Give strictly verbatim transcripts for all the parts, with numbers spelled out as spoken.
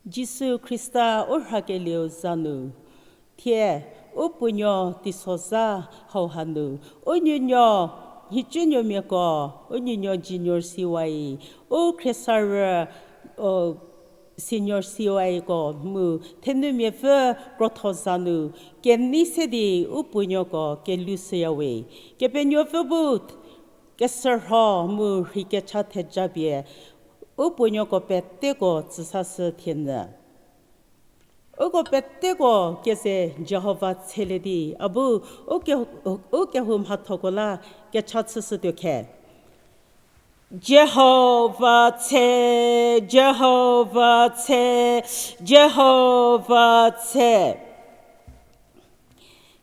Jisu Khrista u rhakelieu za nu, thie u puonuo teisozha hauha nu, u nuonuo nhicunuomiako, u nuonuo Junior C Y E, u khriesarü, o, Senior C Y E ko mu thenumiapfü krotho za nu kenei se di u puonuoko kelushüyawe. Kepenuopfü bu kesürho mu rheikecha thejapie u puonuoko peteko tsüsashü thienyü. Uko peteko keze Jihova tshelie di a bu u ke-, u kehou mhathoko la kecha chüshütuo khe. Jihova tshe, Jihova tshe, Jihova tshe.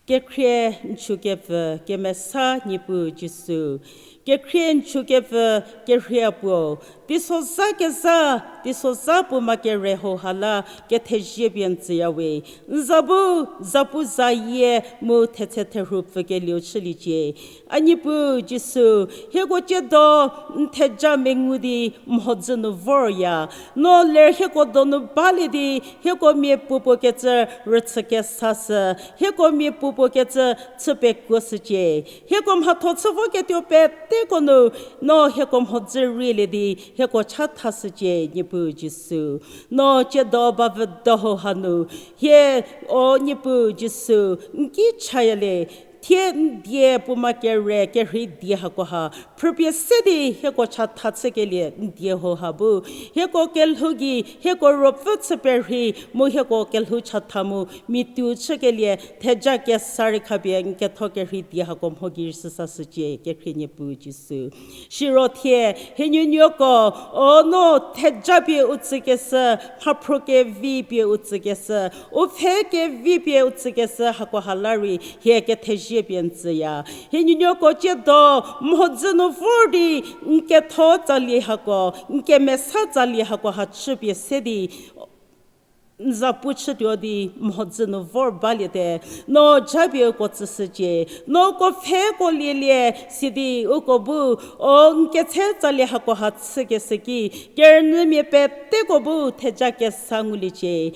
Kekhrie n chükepfü kemesa Niepuu Jisu, kekhrie n chükepfü kerhei puo, teisozha kezha, teisozha puoma kere hauha la kethezie pie n tsüyawe. N za bu zapuzayie mu thetse therhu pfükelieu chüliecie. A Niepuu Jisu, hieko tsiedo n theja mengu di mhodzü nu vorya. No ler hieko donu balie di hieko mia puopuo kecü rüchü kesashü, hieko mia puopuo kecü chü pekuoshücie. Hieko mhatho chü voketuo peteko nu, no hieko mhodzü rielie di hieko chathashücie, Niepuu Jisu. No tsiedo bavüdo hauha nu, hie, o Niepuu Jisu, n ki chaya le, thie n die puoma kere kerhei die hakoha phrüpie se di hieko chatha chükelie n die hauha bu, hieko kelhou gei hieko ruopfü chü perhei mu hieko kelhou chatha mu miatu chükelie theja kesa rei khapie n ketho kerhei die hako mho gei rei süsashücie, kekhrie Niepuu Jisu. Siro thie hie nuonuoko, o no thejapie u tsükeshü, mhaphro kevi pie u tsükeshü, u pfhe kevi pie u tsükeshü hakoha la rei hie kethezie pie n tsüya. Hie nuonuoko tsiedo mhodzü nu vor di n ketho tsalie hako, n kemesa tsalie hakoha chüpie se di n za pu chütuo di mhodzü nu vor baliete. No japie uko tsüshücie, no uko pfheko lielie sidi uko bu, o n ketse tsalie hakoha chükeshü ki, kerünyümia peteko bu theja kesa nguliecie.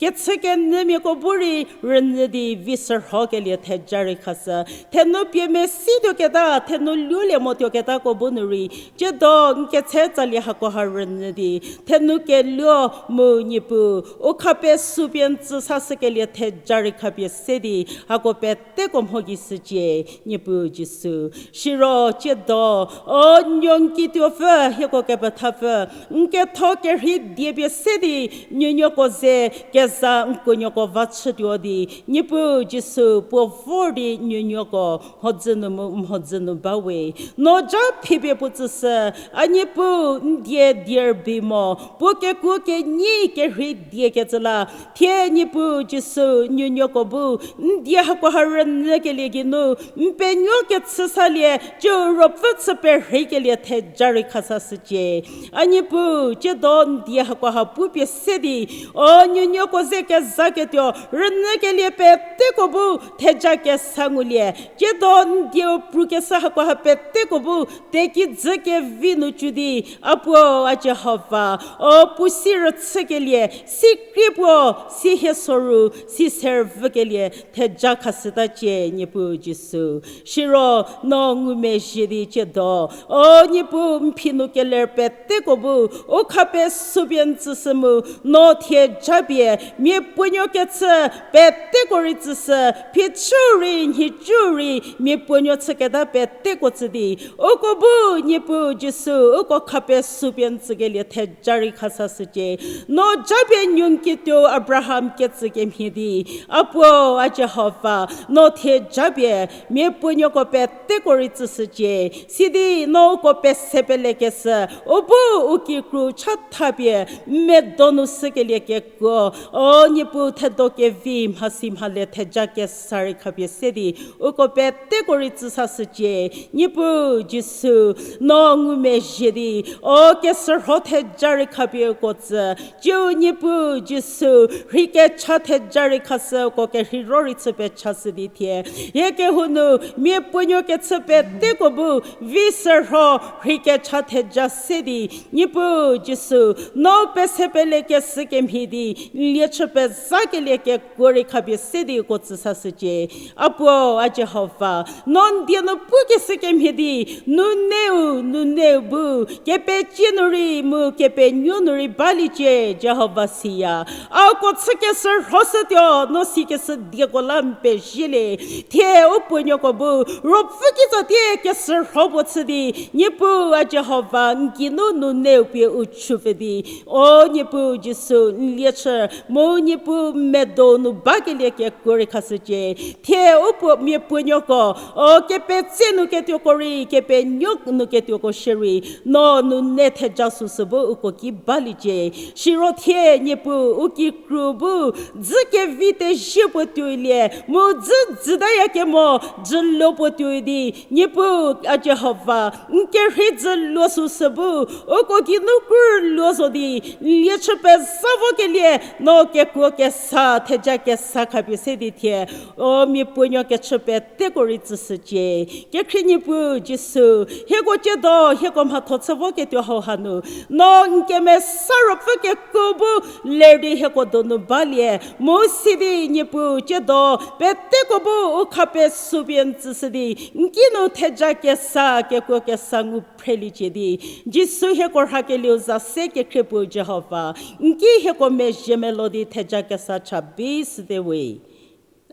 Kechükenyümiako bu rei rünyü di vi shürhokelie theja rei khashü. Thenu pie mesituoketa, thenu lulie motuoketako bu nu rei, tsiedo n ketse tsalie hakoha rünyü di, thenu keluo mu Niepuu, u khapesü pie n tsüsashükelie theja rei khapie se di hako peteko mho gei shücie, Niepuu Jisu. Siro tsiedo, o nuo n kituopfü hieko kepethapfü, n ketho kerhei die pie se di nuonuoko ze keza n kuonuoko va chütuo di, Niepuu Jisu puo vor di nuonuoko mhodzü nu mu mhodzü nu bawe. No ja phipie puo tsüshü, a Niepuu n die die rübei mo, puo kekuo kenyi kerhei die kecü la, thie Niepuu Jisu nuonuoko bu n die hakoha rünyükelie geinu, n penuo kechü salie, tsiedo ruopfü chü perheikelie theja rei khasashücie. A Niepuu, tsiedo n die hakoha pupie se di, o nuonuoko ze kezaketuo rünyükelie peteko bu theja kesa ngulie. Tsiedo n dieu prukeshü hakoha peteko bu tekidzü kevi nu tsu di, a puo, a Jihova, o puo si rüchükelie, sikrie puo, si hie soru, si servükelie theja khashütacie, Niepuu Jisu. Siro no ngumezhie di tsiedo, o Niepuu, n phi nu keler peteko bu u khapesü pie n tsüshü mu, no thie japie mia puonuo kechü peteko rei tsüshü, phichüu rei, nhicuuu rei, mia puonuo chüketa peteko tsü di, uko bu Niepuu Jisu, uko khapesü pie n tsükelie theja rei khasashücie. No japie nuo n kituo Abraham ketsü kemhie di, a puo, a Jihova, no thie japie mia puonuoko peteko rei tsüshücie. Sidi no uko pese pelekeshü, u bu u kikru chathapie n medo nu shükelie kekuo, O Niepuu, thedo kevi mhasi mhale theja kesa rei khapie se di, uko peteko rei tsüsashücie. Niepuu Jisu, no ngumezhie di, o kesürho theja rei khapie uko tsü. Tsiu Niepuu Jisu, rhei kecha theja rei khashü uko kerheiro rei chü pechashü di thie, hie kehou nu miapuonuo kechü peteko bu vi sürho rhei kecha theja se di, Niepuu Jisu, no pese pele keshü kemhie di, n lie chü pezhakelie kekuo rei khapie se di uko tsüsashücie. A puo, a Jihova, no n die nu pukeshü kemhie di, nuneu, nuneu bu kepecie nu rei mu kepenuo nu rei baliecie, Jihova siya. A uko chü kesürhoshütuo, no sikeshü dieko la n pezhielie. Thie u puonuoko bu ruopfü kitsatie kesürho puo chü di, Niepuu a Jihova, n geinu nuneu pie u chupfü di, o Niepuu Jisu, n lie chü, mu Niepuu medo nu bakelie kekuo rei khashücie. Thie u puo miapuonuoko, o kepetse nu ketuoko rei, kepenuo nu ketuoko shierei, no nune theja süsü bu uko ki baliecie. Siro thie Niepuu u kikru bu dzü kevi tezhie puo tuolie, mu dzü dzütayakemo dzüluo puo tuo di, Niepuu a Jihova, n kerhei dzüluo süsü bu uko geinu krüluo zo di, n lie chü pezha vokelie, no kekuo kesa, theja kesa khapie se di thie, o miapuonuo kechü peteko rei tsüshücie. Kekhrie Niepuu Jisu, hieko tsiedo, hieko mhatho chü voketuo hauha nu, no n kemesa ruopfü kekuo bu ler di hieko donu balie, mu sidi Niepuu tsiedo, peteko bu u khapesupie n tsüshü di, n ki nu theja kesa, kekuo kesa ngu phreliecie di, Jisu hieko rhakelieu za se kekhrie puo Jihova, n ki hieko mezhie melo di theja kesa cha bi süte we.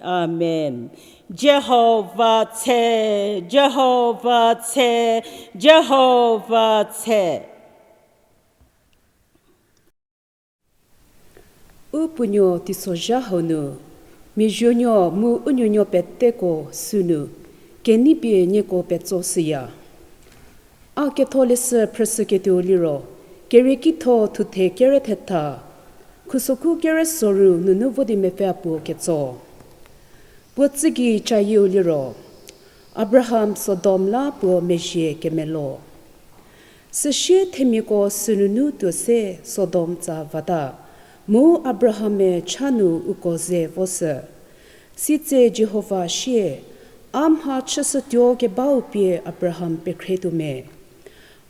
Amen. Jihova tse, Jihova tse, Jihova tse. U puonuo teisozha hau nu, miazuonuo mu u nuonuo peteko sünu, kenei pie nieko petso shüya. A ketholeshü phrüshüketuo liro, Keriekitho thuthe kere thetha, khusokhu kere soru nunu vo di mepfü puo ketso. Puo tsügei cayieu liro, Abraham Sodom la puo mezhie kemelo. Süsie themiako sünunu tuo se Sodom tsa vata, mu Abraham-e cha nu uko ze voshü. Sitse Jihova sie, a mha chüshütuo kebau pie Abraham pekhretuo me.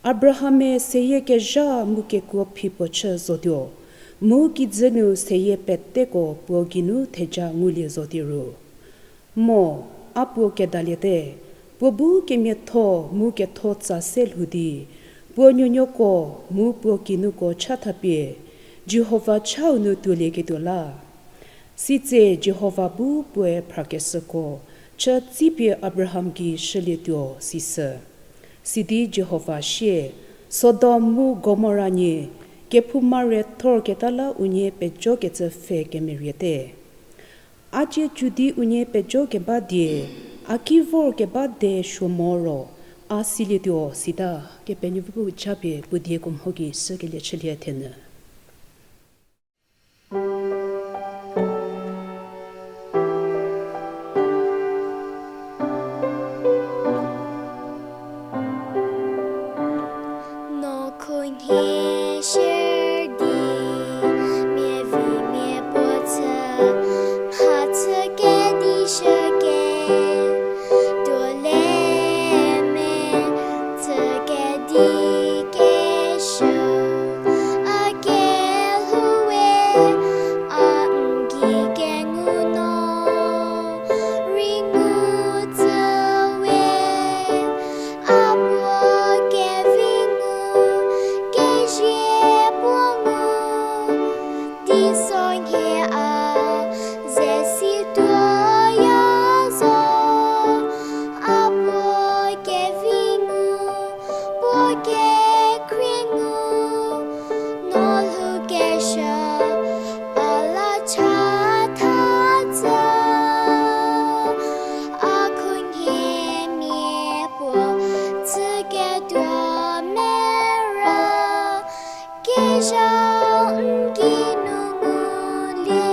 Abraham-e seyie kezha mu kekuo phi puo chü zotuo, mu kijü nu seyie peteko puo geinu theja ngulie zotie ru. Mo, a puo kedaliete, puo bu kemiatho mu ketho tsa se lhou di, puo nuonuoko mu puo kinuko chathapie, Jihova chau nu tuolieketuo la. Sitse Jihova bu puoe phrakeshüko chü tsipie Abraham gei shülietuo, sisü. Sidi Jihova sie, Sodom mu Gomora nie, kephouma re thorketa la unie pejokecü pfhe kemeriete. A cie cü di unie pejokeba die, a ki vorkeba de suo mo ro, a silietuo sita. Kepenuopfü bu japie puo dieko mho gei shükelie chülie thenyü. No khunhie shie di, mia vi mia puo chü, mha chü kedi shüke, tuo le me chü kedi kesuo, a kelhou we, a n gei kengu no rei ngutsü we, a puo kevi ngu, kezie puo ngu, teisonhie a ze situoya zo, a puo kevi ngu, puo kekhrie ngu, no lhou kesuo, a la chatha tsü, a khunhie mia puo chüketuo mera, kezha n geinu ngulie.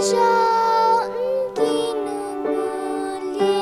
Cha n kinu ngulie.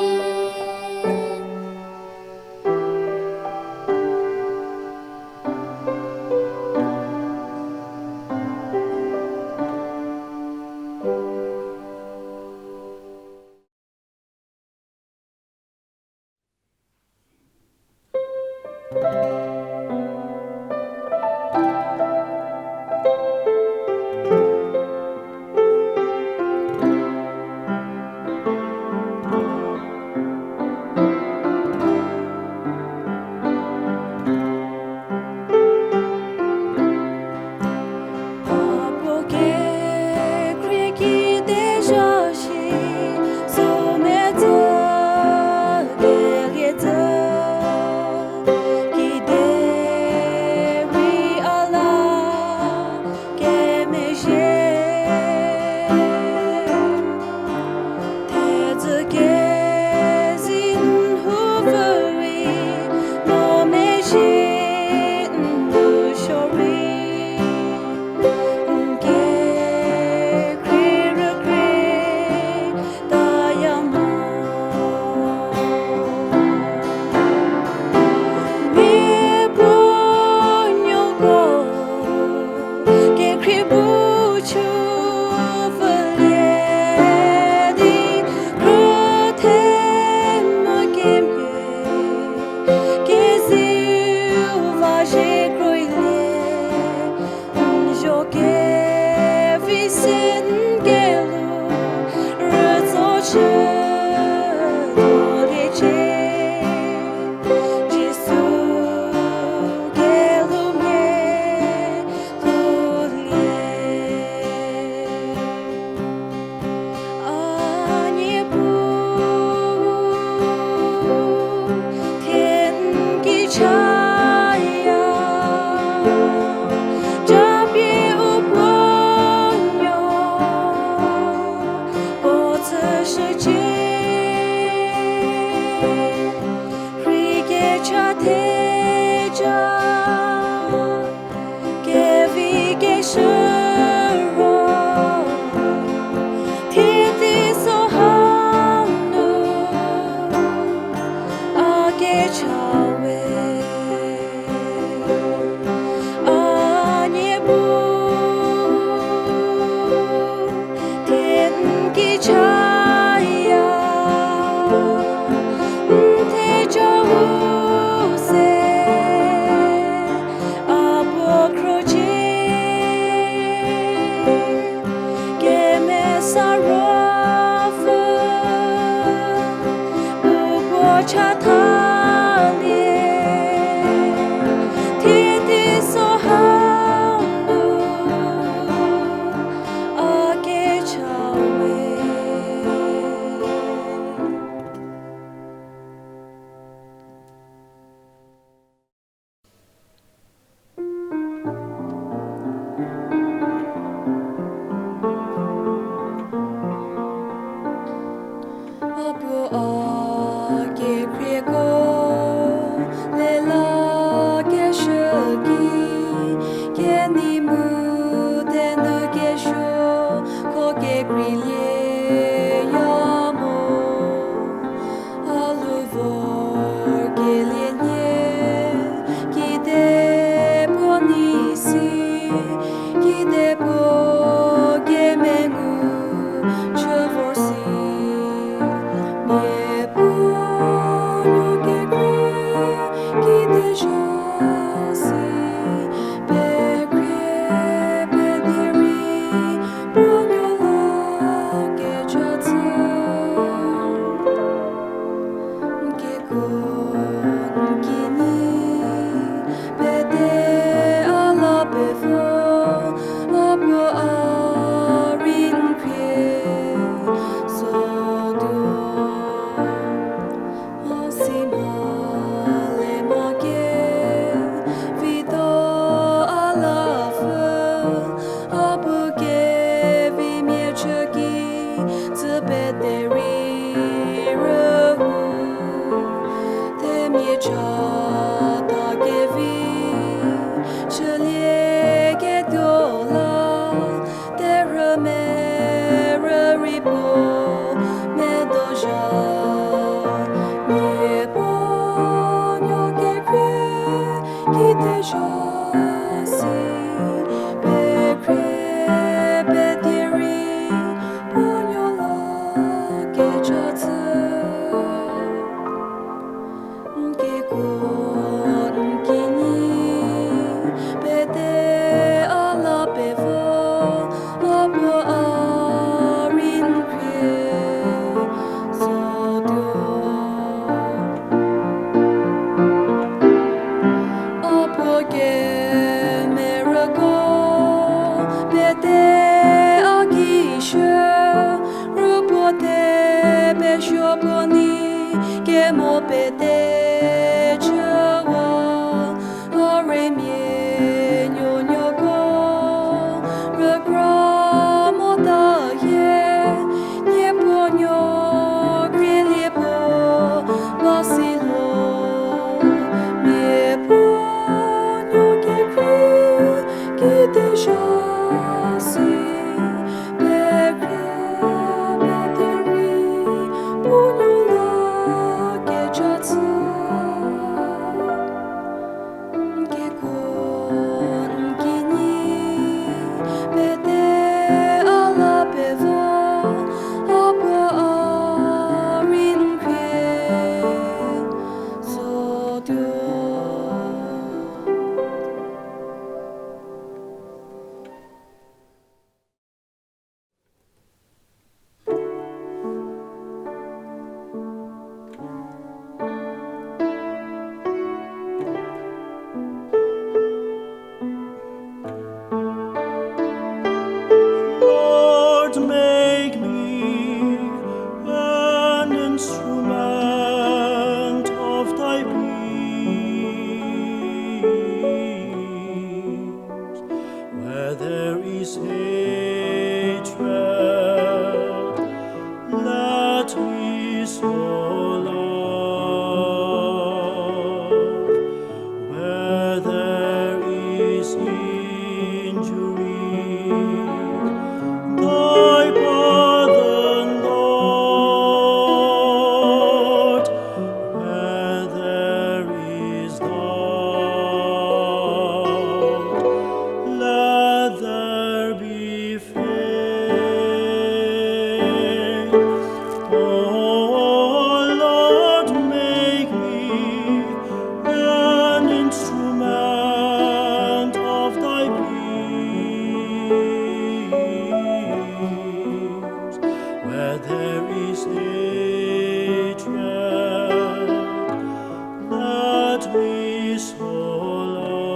Merüko pete a ki shü, rüpuo te pesuo puo ni kemo pete chüwa, a rei mia nuonuoko rükra mota hie, niepuo nuo krielie puo ba si lo, mia puo nuo kekhrie kite zha si, pekra ba derei puo nuo la kecha chü. N kekuo n kinyi pete a la pevo, a puo a rei n khrie zotuo. Lord, make me an instrument of thy peace. Where there is hatred, let me sow love. Where there is injury, thy pardon, Lord. Where there is doubt, let there be faith. O Lord, make me an instrument of thy peace. Where there is hatred, let me sow love.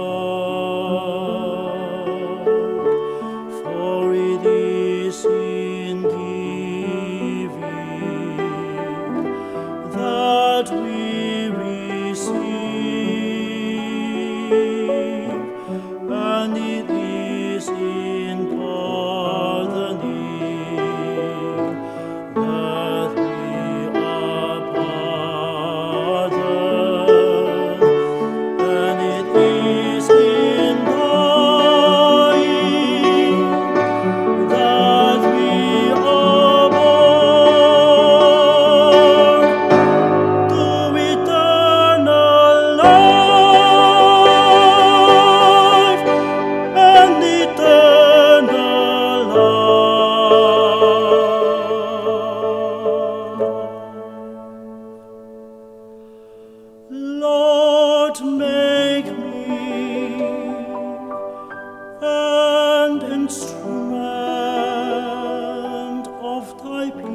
For it is in giving that we receive, and it is in pardoning that we are pardoned, and it is in dying that we are born to eternal life and eternal life. Lord, make me an instrument of thy peace,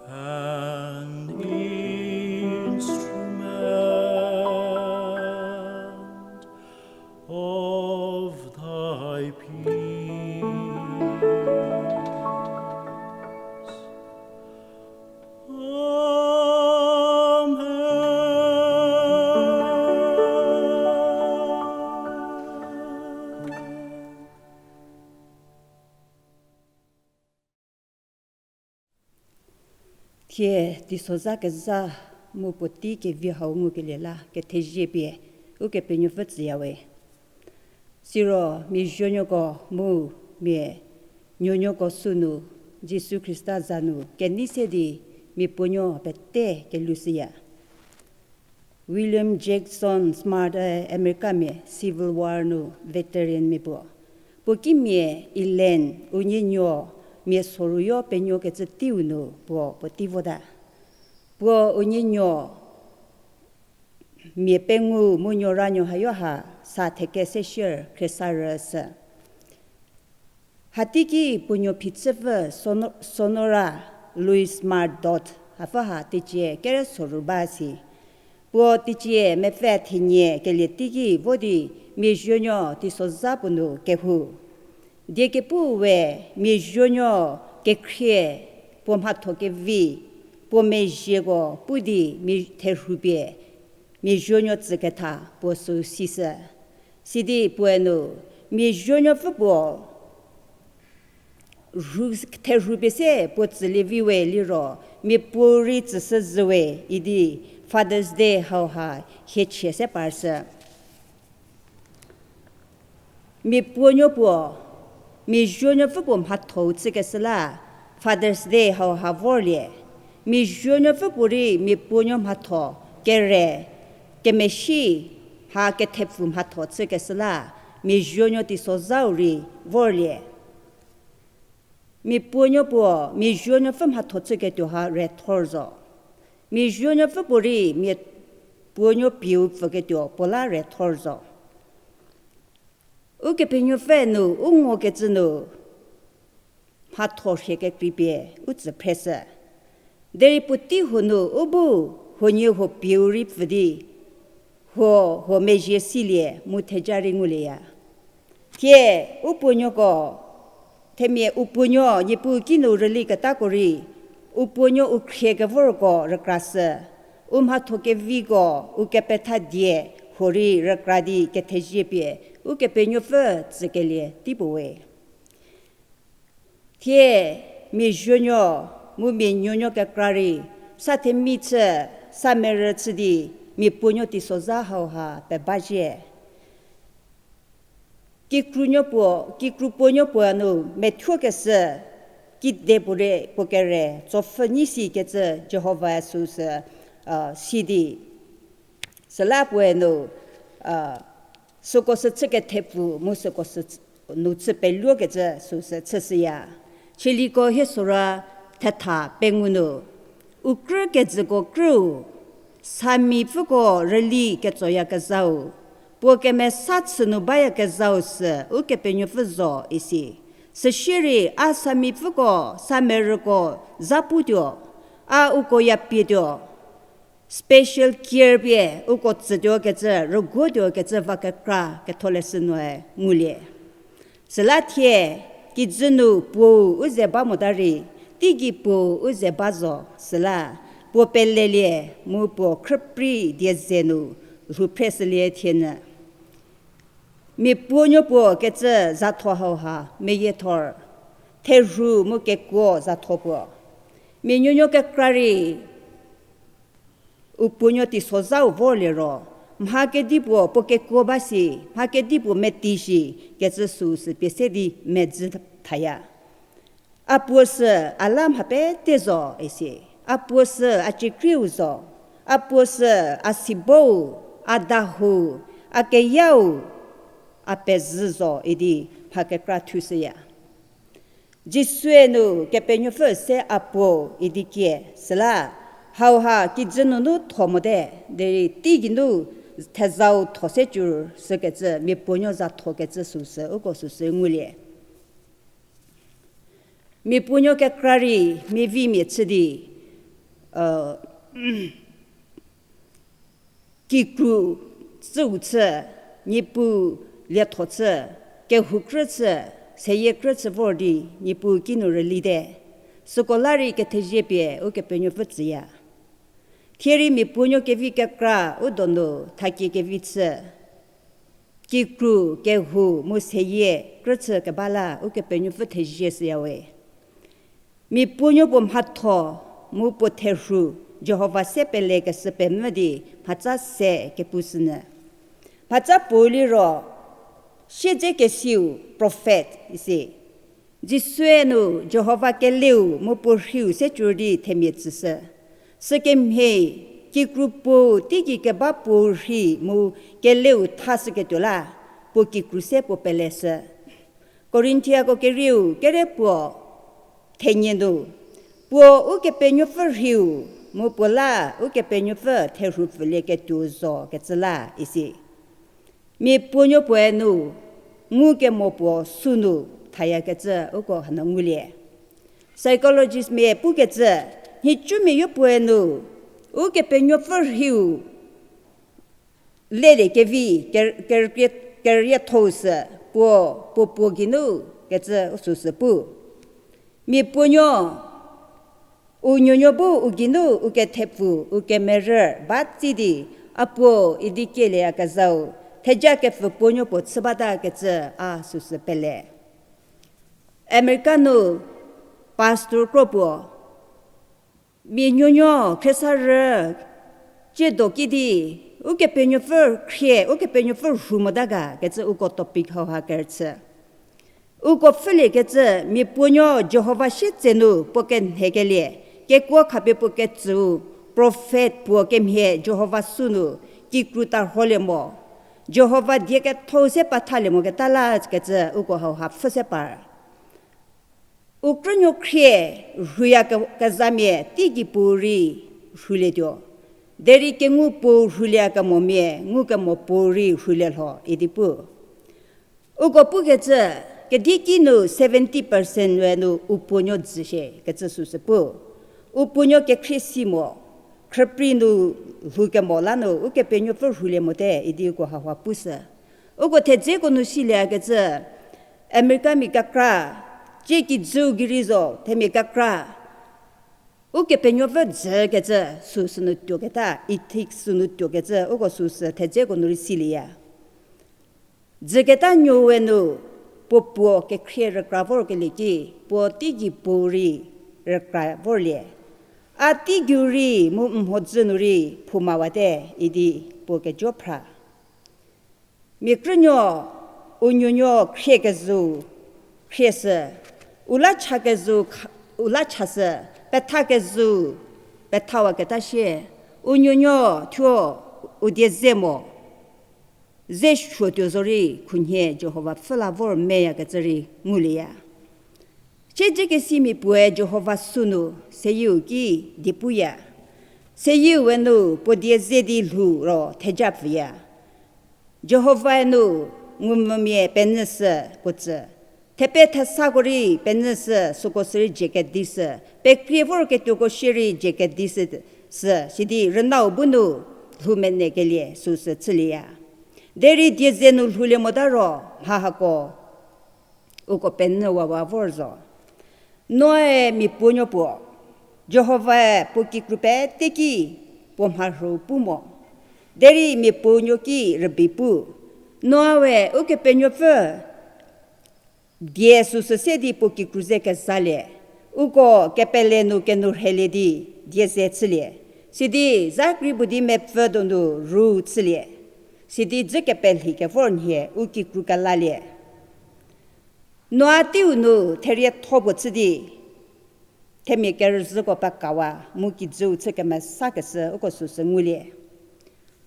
an instrument of thy peace. Amen. Thie teisozha kezha mu puotei kevi hau ngukelie la kethezie pie Ukepenuopfü tsüyawe. Siro mia zuonuoko mu mia nuonuoko sünu Jisu Khrista za nu kenei se di mia puonuo pete kelushüya. William Jackson Smart, Americamia Civil War nu veteranmia puo. Puo kimia Elaine, unie nuo mia soruyo penuokecü teiu nu puo puotei vota. Puo unie nuo mia pengou mu nuoranuo hayo ha sa theke se shier khriesarüshü. Hateiki puo nuo phichüpfü Sono-, Sonora Louis Marot hapfü ha teicie kere soru ba si. Puo teicie mepfü thenie kelie teiki vo di mia zuonuo teisozha puo nu kehou. Die kepu we mia zuonuo kekhrie, puo mhatho kevi, puo mezhieko pu di mia therhu pie mia zuonuo tsüketha puo süu sishü. Sidi puoe nu mia zuonuopfü puo rhu, therhu pie se puo tsülie vi we liro, mia puo rei tsüshü zhü we idi Father's Day hauha hiechie se parshü. Mia puonuo puo, mia zuonuopfü puo mhathou chükeshü la Father's Day hauha vorlie. Mia zuonuopfü puo rei mia puonuo mhatho kere, kemesi ha kethepfu mhatho chükeshü la mia zuonuo teisozhau rei vorlie. Mia puonuo puo mia zuonuopfü mhatho chüketuo ha rethor zo. Mia zuonuopfü puo rei mia puonuo pieu pfüketuo puo la rethor zo. Ukepenuopfü nu u ngokecü nu mhatho rhie kekreipie u tsü phreshü. Derei puotei huo nu u bu huonie huo pieu rei pfü di, huo, huo mezhie silie mu theja rei ngulieya. Thie u puonuoko, themia u puonuo Niepuu kinu rüliketako rei, u puonuo u khrie kevorko rükrashü, u mhatho keviko, u kepetha die huo rei rükra di kethezie pie Ukepenuopfü tsükelie tei puo we. Thie mia zuonuo mu mia nuonuo kekra rei sa themia chü, sa merü chü di mia puonuo teisozha hauha pebazhie. Kikrunuo puo, kikru puonuo puo nu methuokeshü, kide puo rei puo kere tsopfhü nyi sikecü Jihova süu sü, si di. Süla puoe nu, süko sü chü kethepfu mu süko sü nu chü peluokecü süu sü chüshüya. Chieliko hie sora thetha pengou nu, u krü kejüko krüu, samipfüko rüli ketsoyakezhau, puo kemesa chü nu bayakezhau sü Ukepenuopfü zo isi. Süsierei a samipfüko, sa merüko za putuo, a uko ya pietuo, special care pie uko tsütuo kecü, rüguotuo kecü va kekra ketholeshü nue ngulie. Süla thie, kijü nu puou u ze ba mota rei, teigei puou u ze ba zo, süla puo pelelie mu puo khrüprei die ze nu lhou phreshülie thienyü. Mia puonuo puo kecü zatho hauha meyiethor, therhu mu kekuo zatho puo. Mia nuonuo kekra rei u puonuo teisozhau vorlie ro, mha kedipuo puo kekuo ba si, mha kedipuo meti shi kecü süu sü pie se di medzü thaya. A puo sü a la mha pete zo isi, a puo sü a ciekrieu zo, a puo sü a sibou, a dahou, a keyau, a pezhü zo idi mha kekra thushüya. Jisue nu Kepenuopfü se a puo idi kie, süla hauha kijü nunu tho mote, derei teigeinu thezau tho se cü sükecü mia puonuo zatho kecü süu sü uko süu sü ngulie. Mia puonuo kekra rei miavimia chü di, kikru tsüu chü, Niepuu lietho chü, kehou krü chü, seyie krü chü vor di Niepuu kinu rülite. Süko la rei kethezie pie Ukepenuopfü tsüya. Thierei mia puonuo kevi kekra u donu thakie kevi chü, kikru, kehou mu seyie krü chü keba la Ukepenuopfü thezie shüyawe. Mia puonuo puo mhatho mu puo therhu Jihova se pelekeshü pemvü di mhatsa se kepushünyü. Mhatsa puou liro, siedzekesiu prophet isi. Jisue nu Jihova keleu mu puo rhiu se cür di themia tsüshü. Sükemhie, kikru puou teigei keba puou rhi mu keleu thashüketuo la, puo kikru se puo peleshü. Korinthiako kerieu kere puo thenie nu, puo Ukepenuopfü rhiu, mu puo la Ukepenuopfü therhu pfülieketuo zo kecü la isi. Mia puonuo puoe nu ngukemo puo sünu thayakecü uko hanu ngulie. Psychologistmia pukecü, nhicumia yopuoe nu Ukepenuopfü rhiu lelie kevi, ker-, ker-, kerietho-u sü puo, puo puo geinu kecü süsü pu. Mia puonuo, u nuonuo bu u geinu u kethepfu, u kemerü ba tsi di, a puo idi kielieyakezhau, theja kepfü puonuo puo chü bata kecü a süsü pele. America nu pastor kro puo, mia nuonuo khriesarü tsiedo ki di, Ukepenuopfü khrie, Ukepenuopfü rhu mota ga kecü uko topic hauha kerüchü. Uko pfhüliekecü mia puonuo Jihova sietsenu puo kenhekelie, kekuo khapie puo ketsüu, prophet puo kemhie Jihova sünu kikru tarholie mo, Jihova die kethou se pathalie moketa la kecü uko hauha pfhü se par. U krünuo khrie rhuya ke-, kezhamia teigei puorei rhulietuo. Derei kengu puo rhulie kemomia ngukemo puorei rhulie lho idi pu. Uko pukecü, kedieki nu seventy percent we nu u puonuo dzü shie kecü süsü pu. U puonuo kekhrie si mo, khrüprei nu lhoukemo la nu Ukepenuopfü rhulie mote idi uko hauha pushü. Uko thedzeko nu siliekecü, Americamia kekra, cie kijüu gei rei zo, themia kekra Ukepenuopfü dzükecü süsü nu tuoketa, ethics sünu tuokecü uko süsü thedzeko nu rei silieya. Dzüketa nuou we nu puo puo kekhrie rükra vorkelie ki, puo teigei puorei rükra vorlie. A teigeiu rei mu mhodzü nu rei phoumawate idi puo kejo phra. Mia krünuo, u nuonuo khriekezhüu khrieshü, u la chakezhü, u la chashü, pethakezhü, pethawaketa shie, u nuonuo thuo u die ze mo, ze suotuo zorei khunhie Jihova pfhü la vor meyakecü rei ngulieya. Siedzekesimia puoe Jihova sünu seyieu ki die puya. Seyieu we nu puo die ze di lhou ro theja pfüya. Jihovae nu ngumvümia penyüshü puo tsü. Thepe thesako rei penyüshü, süko sürei dzie kedishü. Pekrie vorketuoko shierei dzie kedishü, sü, sidi rünau bu nu lhou menekelie süsü chülieya. Derei die ze nu lhoulie mota ro mha hako uko penyü wawa vor zo. Noae mia puonuo puo, Jihovae puo kikru pete ki puo mharhüu pu mo. Derei mia puonuo ki rübei pu. Noa we Ukepenuopfü die süsü se di puo kikru ze kezalie. Uko kepele nu kenou rhelie di die ze chülie. Sidi zakri bu di mepfü donu ru chülie. Sidi dzü kepelhi kevor nhie u kikru kelalie. Noa teiu nu therietho puo chü di, themia kerüzhüko pekawa mu kijüu chü kemesakeshü uko süsü ngulie.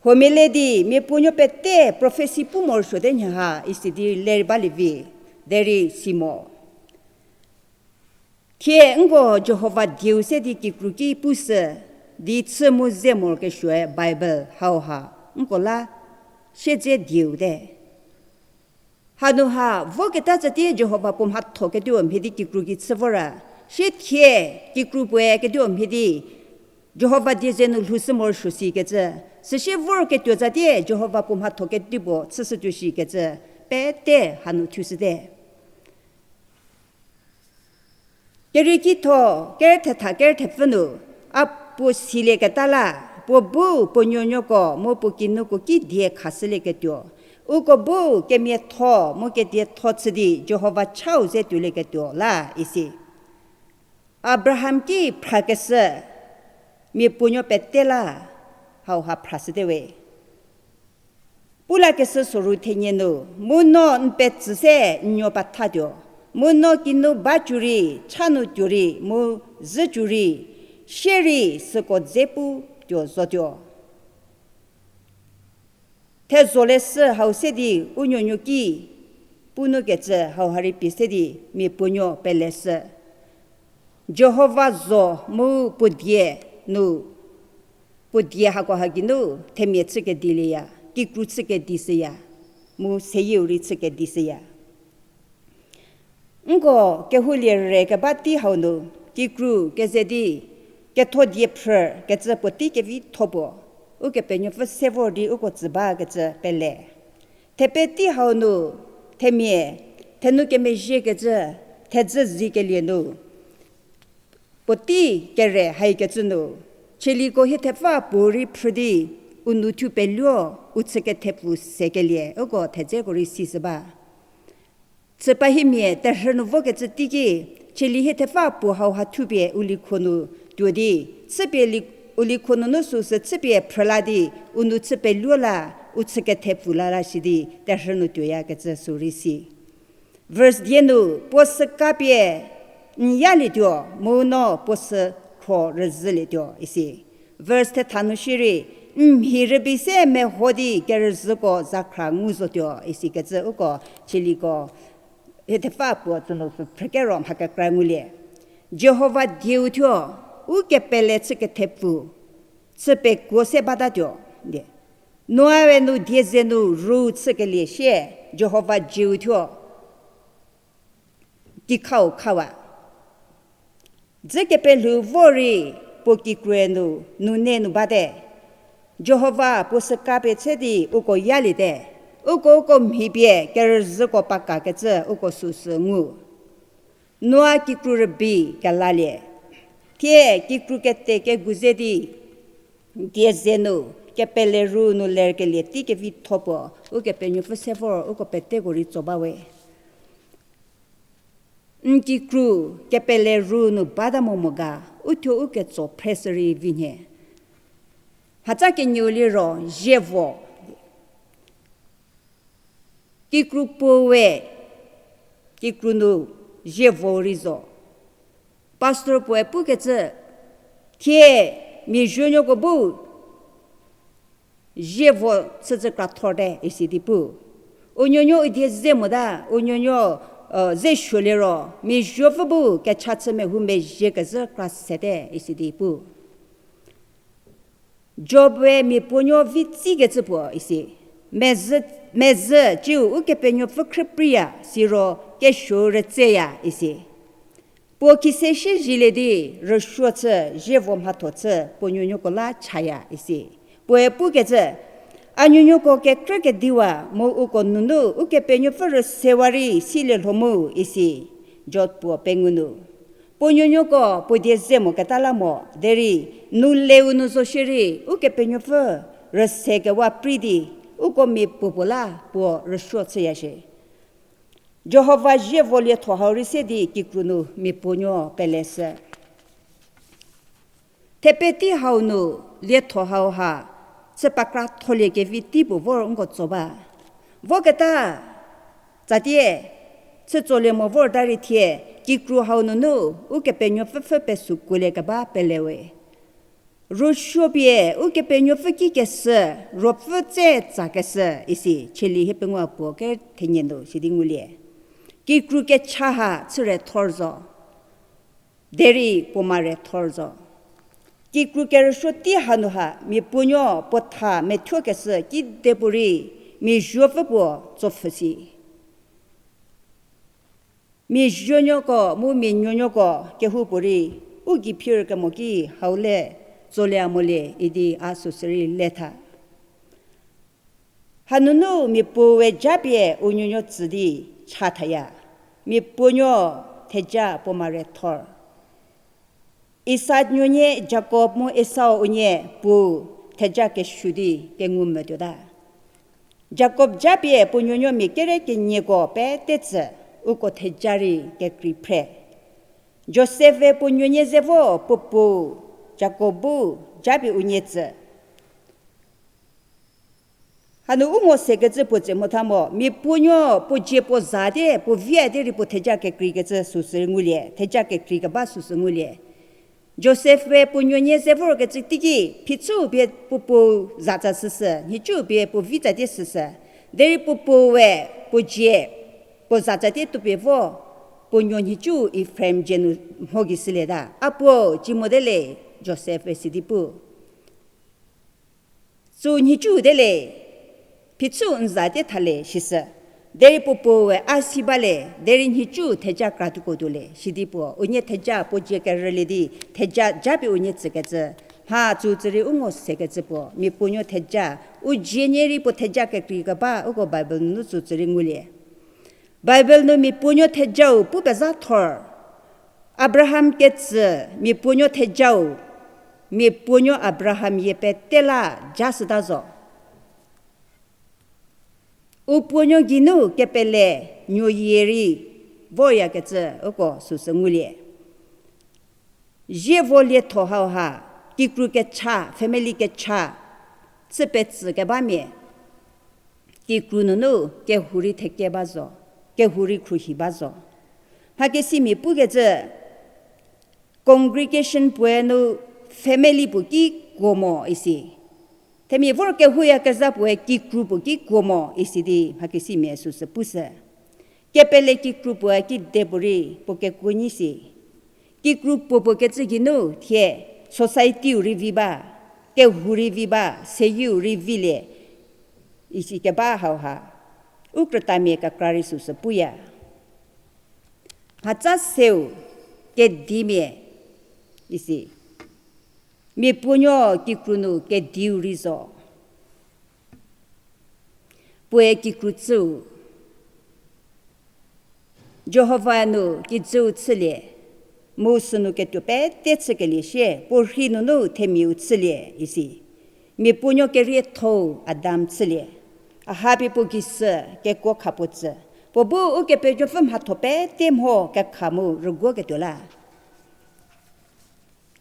Huomia le di mia puonuo pete prophecy pu morosuote nhaha isi di lerei balie vi, derei si mo. Thie nko Jihova dieu se di kikru ki pushü di chü mu ze morokesuoe Bible hauha nko la siedze dieu te. Hanu ha voketa tsatie Jihova puo mhatho ketuo mhie di kikru ki chü vora. Sie thie kikru puoe ketuo mhie di Jihova die ze nu lhoushü morosuo sikecü. Süsie vorketuo tsatie Jihova puo mhatho kedipuo chüshütuo shikecü. Pete hanu thushüte. Kerieki tho, kerü thetha kerü thepfü nu, a puo silieketa la, puo bu puo nuonuoko mu puo kinuko ki die khashülieketuo. Uko bu kemiatho mu kedietho chü di Jihova chau ze tuolieketuo la isi. Abraham ki phrakeshü mia puonuo pete la hauha phrashüte we. Pulakeshü soru thenie nu, mu no n petsü se n nuo pathatuo, mu no kinu ba cü rei, cha nu tuo rei, mu zhü cü rei, sie rei süko dze pu tuo zotuo. Thezoleshü hau se di u nuonuo ki pu nu kecü hauha rei pie se di mia puonuo peleshü. Jihova zo mu puo die nu, puo die hako ha geinu themia chükedilieya, kikru chükedishüya, mu seyieu rei chükedishüya. Nko kehoulie re keba tei hau nu, kikru keze di, ketho die phrü kecü puotei kevitho puo, Ukepenuopfü se vor di uko tsü bakecü pele. Thepe tei hau nu, themia, thenu kemezhie kecü, thedzü zikelie nu, puotei kere haikecü nu, Cheliko hie thepfü puo rei phrü di, u nou thupeluo, u chü kethepfu sekelie uko thedzeko rei sishü ba. Chüpahimia terhü nu vokecü teiki, Cheli hie thepfü puo hauha thupie u likho nu tuo di, chüpie li-, u likho nunu süsü chüpie phrü la di, u nou chü peluo la, u chü kethepfu la la shi di terhü nu tuoyakecü sü rei si. Verse die nu, puo sü kapie n yalietuo, mu no puo sü khro rüzhülietuo isi. Verse thetha nu shierei, n mhi rübei se meho di kerüzhüko zakhra ngu zotuo isikecü uko Cheliko hie thepfü puo tsü nu phrükero mha kekra ngulie. Jihova dieu thuo, u kepele chü kethepfu, chü pekuo se batatuo, die. Noae nu die ze nu ru chükelie sie, Jihova dieu thuo, kikhau khawa. Dzü kepelhou vo rei puo kikrue nu, nune nu bate. Jihova puo sü kapie chü di uko yaliete. Uko uko mhi pie kerüzhüko pakakecü uko süsü ngu. Noa kikru rübei kelalie. Thie kikru kete kegu ze di, die ze nu, kepele ru nu lerkelie tei kevitho puo, Ukepenuopfü se vor uko peteko rei tso bawe. N kikru kepele ru nu bata mo mo ga, uthuo u ketso phre sü rei vi nhie. Hatsa kenieu liro zievo. Kikru puo we, kikru nu zievo rei zo. Pastor puoe pukecü, thie mia zuonuoko bu zievo chücü kra thorte isi di pu. U nuonuo u die ze mota, u nuonuo, e, ze suo liro, mia zuopfü bu kecha chü mehou mezhie kezhü kra sete isi di pu. Job-e mia puonuo vi tsikecü puo isi. Mezhü, mezhü ciu Ukepenuopfü khrüpriya, siro kesuo rütseya isi. Puo khise shie zhielie di rüsuo chü zievo mhatho chü puo nuonuoko la chaya isi. Puoe pukecü, a nuonuoko kekrü kediwa mu uko nunu Ukepenuopfü rüsewa rei silie lho mu isi. Job puo pengou nu. Puo nuonuoko puo die ze moketa la mo, derei nu leu nu zo shierei Ukepenuopfü rüsekewa prei di, uko mia puopuo la puo rüsuo chüya shie. Jihova zievo lietho hau rei se di kikru nu mia puonuo peleshü. Thepe tei hau nu lietho hauha, chü pakra tholie kevi tei puo vor nko tso ba. Voketa, tsatie, chü tsolie mo vorta rei thie, kikru hau nunu, Ukepenuopfü pfhü pesü kuolie keba pelewe. Rüsuo pie, Ukepenuopfü ki keshü, ruopfü tse tsa keshü, isi, Cheli hie pengou puo ke thenie nu, sidi ngulie. Kikru kecha ha, chüre thor zo. Derei puo mare thor zo. Kikru kerüsuo tei hanu ha, mia puonuo puo tha methuokeshü kidepuo rei, mia zuopfü puo tsopfhü si. Mia zuonuoko mu mia nuonuoko kehoupuorei, u gei phir kemo ki hau le, tsolie a molie idi a süsü rei le tha. Hanunu mia puoe japie u nuonuo tsü di cha thaya. Mia puonuo theja puo mare thor. Isak nuonie Jakob mu Esau unie puo theja kesuo di kengu metuota. Jakob japie puo nuonuo mia kere kenieko pete tsü, uko theja rei kekrei phre. Josef-e puo nuonie ze vo puo puo Jakob bu japie unie tsü. Hanu u ngo sekecü puo tse mo tha mo, mia puonuo puo dzie puo za te, puo via te rei puo theja kekreikecü süsü ngulie, theja kekrei keba süsü ngulie. Josef-e puo nuonie ze vorkecü teiki, phichü pie puo puo zatsa süsü, nhicu pie puo vitsa tie süsü. Derei puo puoe puo dzie puo zatsa tie tupie vo, puo nuo nhicu Efraim dzie nu mho gei shülieta. A puo ci mote le, Josef-e sidi pu. Sü nhicu te le, phichü n za tie tha le sisü. Derei puo puoe a si bale, derei nhicu theja kratuokuo tuo le, sidi puo, unie theja puo dzie kerülie di, theja japie unie tsükecü, mha tsütsü rei u ngo sekecü puo, mia puonuo theja, u dzie nie rei puo theja kekreikeba, uko Bible nunu tsütsü rei ngulie. Bible nu mia puonuo thejau pu pezha thor. Abraham ketsü mia puonuo thejau, mia puonuo Abraham yie pete la ja shüta zo. U puonuo geinu kepele nuoyie rei voyakecü uko süsü ngulie. Zie vo lietho hauha, kikru kecha, family kecha, chü petsü kebamia, kikru nunu kehou rei theke ba zo, kehou rei khruohi ba zo. Mhakesimia pukecü, congregation puoe nu family puo ki kuo mo isi. Themia vor kehouyakezha puoe kikru puo ki kuo mo isi di mhakesimia süsü pushü. Kepele kikru puoe kidepuorei puo kekuo nyi si. Kikru puo puo kecü geinu thie society-u rei vi ba, kehou rei vi ba, seyieu rei vilie, isi keba hauha, u krütamia kekra rei süsü puya. Mhatsa seu kedimia isi. Mia puonuo kikru nu kediu rei zo. Puoe kikru tsüu. Jihova nu kijüu chülie, mu sünu ketuo pete chükelie sie, puo rhei nunu themiau chülie isi. Mia puonuo kerietho-u Adam chülie. A ha pie puo gei sü kekuo khapuo tsü. Puo bu Ukepenuopfü mhatho pete mho kekha mu rüguoketuo la.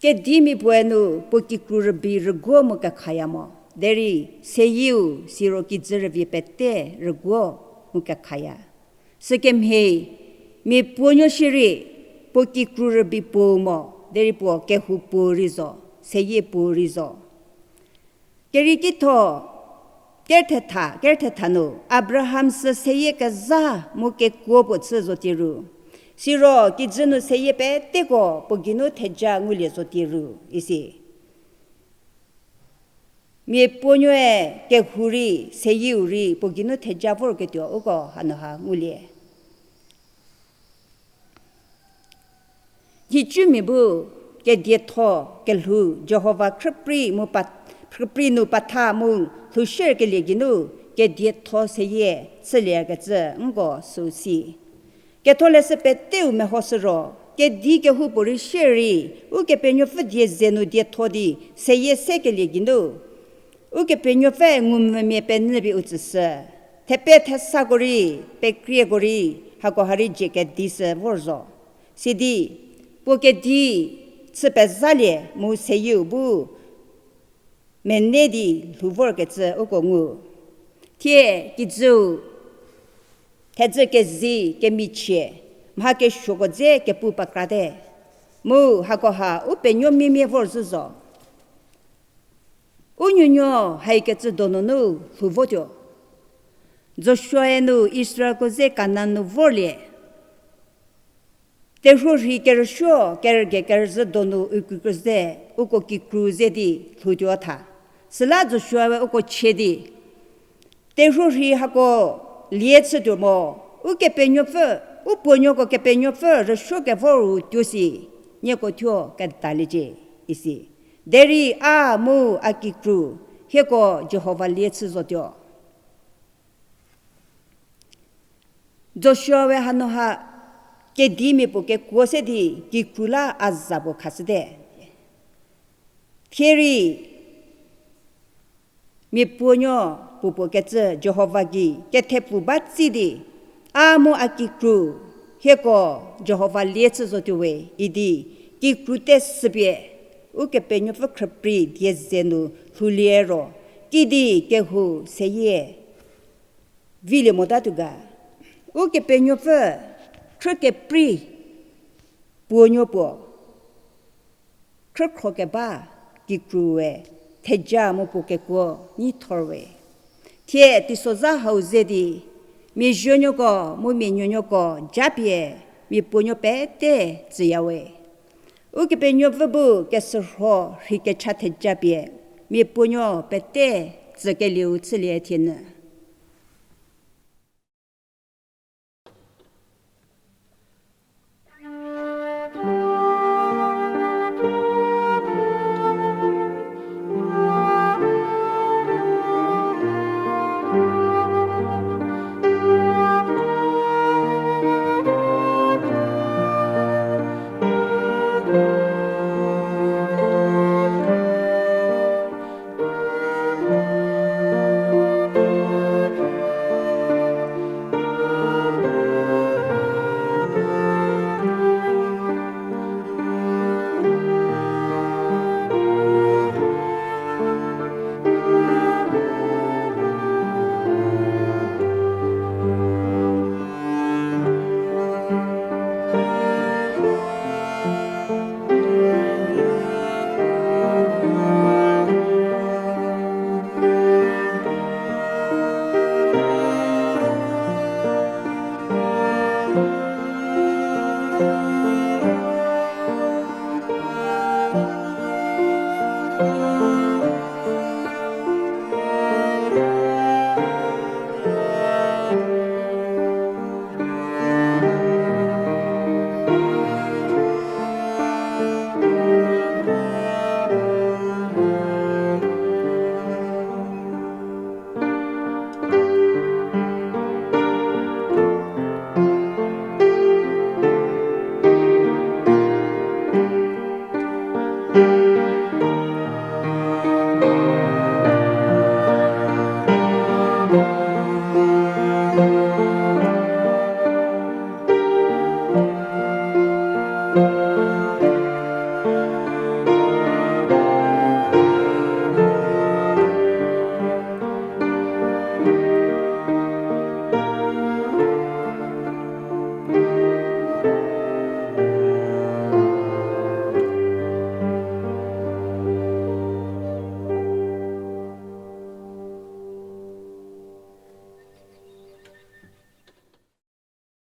Kedimia puoe nu puo kikru rübei rüguo mu kekhaya mo. Derei seyieu siro kijü rüvie pete rüguo mu kekhaya. Sükemhie, mia puonuo shierei puo kikru rübei puou mo, derei puo kehou puou rei zo, seyie puou rei zo. Kerieki tho, kerthetha, kerthetha nu, Abraham sü seyie kezha mu kekuo puo chü zotie ru. Siro kijü nu seyie peteko puo geinu theja ngulie zotie ru, isi. Mia puonuoe kehou rei, seyieu rei, puo geinu theja vorketuo uko hanu ha ngulie. Nhicumia bu kedietho kelhou Jihova khrüprei mu pa-, khrüprei nu patha mu lhoushierkelie geinu kedietho seyie chüliekecü nko süu si. Ketholeshü peteu mehoshü ro, kedi kehoupuorei shierei, Ukepenuopfü die ze nu dietho di seyie sekelie geinu, Ukepenuopfü ngumvümia penyü pie u tsüshü. Thepe thesako rei, pekrieko rei, hako ha rei dzie kedi sü vor zo. Sidi, puo kedi chü pezalie mu seyieu bu mene di lhou vorkecü uko ngu. Thie kijüu, thedzü kezi kemichie, mha kesuoko dze kepu pekrate. Mu hakoha u penuo miemie vor zhü zo. U nuonuo haikecü donunu lhou votuo. Joshuae nu Israelko ze Kanan nu vorlie. Terhuo rhei kerüsuo, kerüge kerüzhü donu u kikru ze, uko kikru ze di lhoutuo tha. Süla Joshuae uko chie di, terhuo rhei hako lie chütuo mo, Ukepenuopfü, u puonuoko Kepenuopfü rüsuo kevor u tuo si, nieko thuo kedaliecie, isi. Derei a mu a kikru, hieko Jihova lie chü zotuo. Joshuae hanu ha kedimia puo kekuo se di kikru la a za puo khashüte. Thierei mia puonuo puopuo kecü Jihova gei kethepfu ba tsi di, a mu a kikru, hieko Jihova lie chü zotuo we idi, kikru te süpie, Ukepenuopfü khrüprei die ze nu lhoulie ro, kidi kehou seyie vilie motatuo ga. Ukepenuopfü khrükeprei puonuo puo, khrükhro keba kikrue, theja mu puo kekuo nyi thor we. Thie teisozha hau ze di, mia zuonuoko mu mia nuonuoko japie, mia puonuo pete tsüya we. Ukepenuopfü bu kesürho rhei kecha theja pie, mia puonuo pete tsükelieu chülie thienyü.